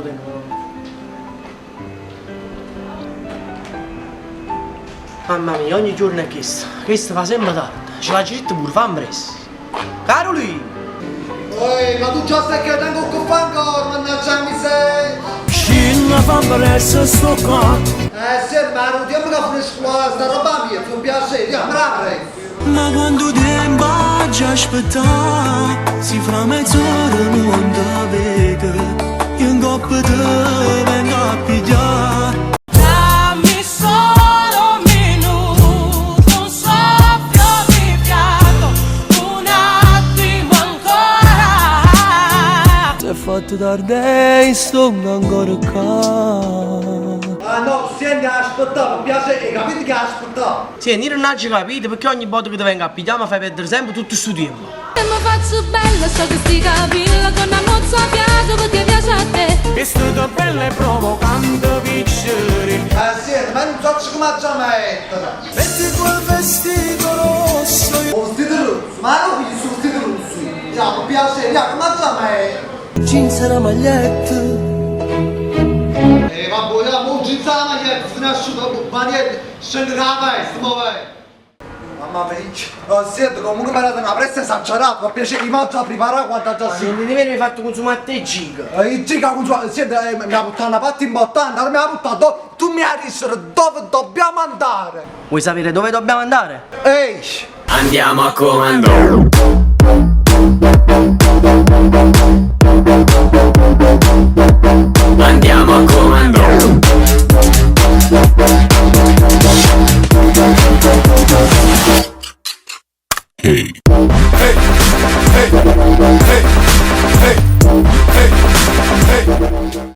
Lo tengo. Mamma mia, ogni giorno è chesto. Chesto fa sempe tarde. Ce l'aggio ditto pure, fa ampressa. Carulì! Ehi, ma tu già sai che tengo che fa ancora, mannaggia 'a miseria! Scinne fa ampressa sto ccà. Eh, senti, ma non tempo che finisco qua, sta roba mia, ti piace, andiamo, bravo! Ma quanto tempo aggia aspettà Si fra mezz'ora nun te veco Io 'ncopp te vengo a piglià Dammi solo un minuto, un soffio di fiato, un attimo ancora. S'è fatto tarde e i' stongo ancora ccà. Ah no, senti, aspetta, mi piace, hai capito che aspetta? Sienti, io nun aggio capito pecché ogni volta che te vengo a piglià me fai perdere sempe tutto stu tiempo. E mi faccio bella, so che sti capelli con una mozza fiato perché piace a te. Vestita bella e provocante piccere. Eh, senti, ma non so come faccio a mettere. Metti quel vestito rosso. O vestito rosso, ma non voglio sul vestito rosso. Ya, mi piace, ya, come faccio a mettere? Jeans e 'na maglietta. Eh, vabbè, ya, mo jeans la maglietta, se ne è asciutto, ma niente, scende la veste, mo vai. Mamma mia, oh, senti, comunque mi ha dato una pressa esagerata, mi piace, mi mangio a preparare quando già si... Niente di meno mi hai fatto consumare 3 giga. Eh, il giga consuma, senti, eh, mi ha buttato una parte importante, allora mi ha buttato, tu mi hai detto dove dobbiamo andare. Vuoi sapere dove dobbiamo andare? Ehi! Andiamo a comando.